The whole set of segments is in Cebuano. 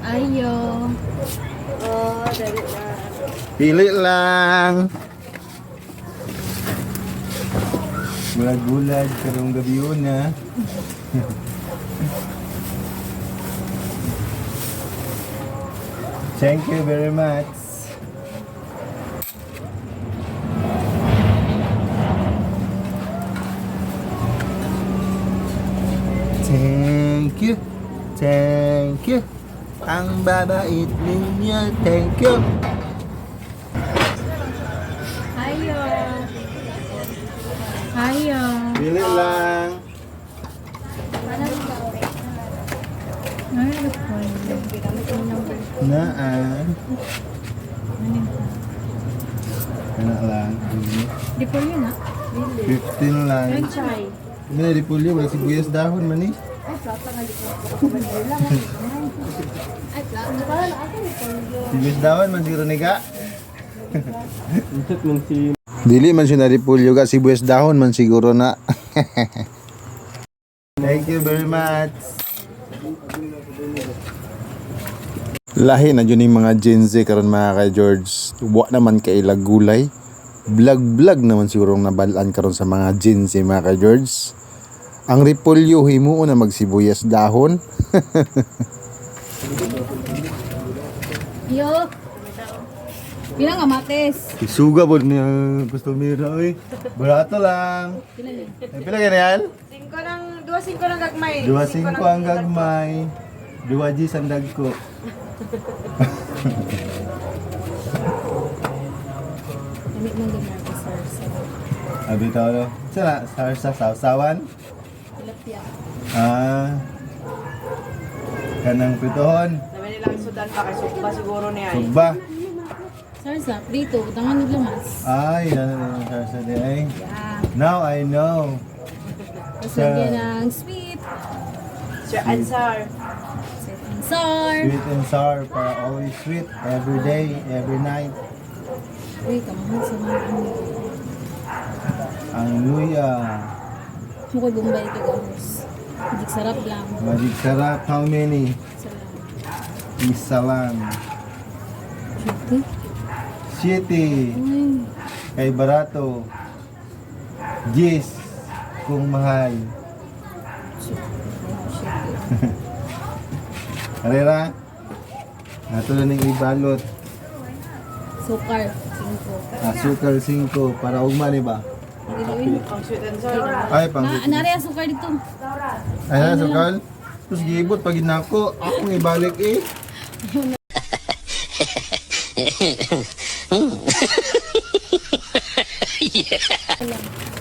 Ayo. Oh, dali na. Pili lang. Bulag-bulag karong gabi yun na. Thank you very much. Thank you. Thank you. Ang babait ninyo. Thank you. Ayo. Ayo. Pili lang. Ay, Naan. Kana lang. Di po yun ah. 15 lang. Chai. Hindi na ripulyo, wala sibuyas dahon man eh. Ay, plata nga di ko. Ay, plano pa lang ako. Sibuyas dahon man siguro ni ka. Dili man siya na ripulyo ka, sibuyas dahon man siguro na. Thank you very much. Lahi na yun yung mga Gen Z karon mga ka George. Wa naman kaila gulay. Vlog-vlog naman siguro ang nabalaan karon sa mga Gen Z mga ka George. Ang repolyo himuon na magsibuyas dahon. Yo. Pila nga mates. Isuga po niya customer oy. Barato lang. Pila ni? Eh, pila ganyan? Singko ng, dua singko ng gagmay. Dua singko ang gagmay. Dua G's ang dagko. Dami man ganyan ko sir. Sa Abi tao no? Sana sarsa sausawan. tilapia. Ah. Kanang pitohon. Naman nilang sudan pa kay sugba siguro niya. eh. Sugba. Sarsa, prito, butangan nila mas. Ay, ano na yung sarsa di ay. Yeah. Now I know. Tapos lagyan ng sweet. Sir Ansar. Sweet and sour. Sweet and sour para always sweet every day, every night. Uy, kamahal sa mga ano. Ang luya. Mukoy Bombay ito gamos. Magic sarap lang. Magic sarap. How many? Sarap. Isa lang. Shitty. City. Uy. Kay barato. Gis. Kung mahal. Shitty. Karera. Nato na ning ibalot. Sukar, 5. Asukal 5 para ugma ni ba? Ang sweet and sour. Ay, pang Ah, nari ang sukar dito. Ay, asukal. Tapos giibot pag ginako, akong ibalik eh.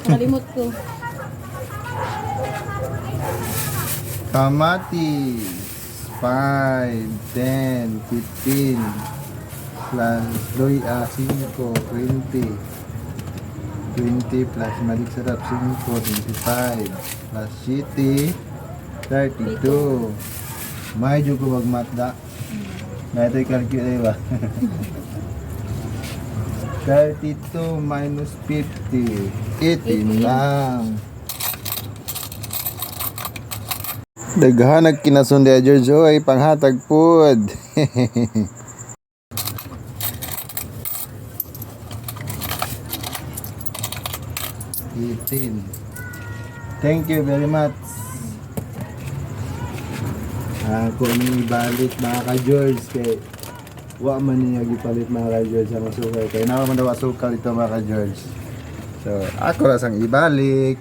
Nakalimot ko. Kamatis. 5, 10, 15. Plus luya, 5, 20. 20 plus malik sarap, 5, 25. Plus city, 32. Medyo ko magmatda. Na ito'y calculate ba? 32 minus 50. 18 lang. Daghan kinasun di George oy panghatag pod. 18. Thank you very much. Ako ni ibalik mga ka George kay wa man niya gipalit mga ka George ang asukal kay naa man daw asukal ito mga ka George. So ako ra sang ibalik.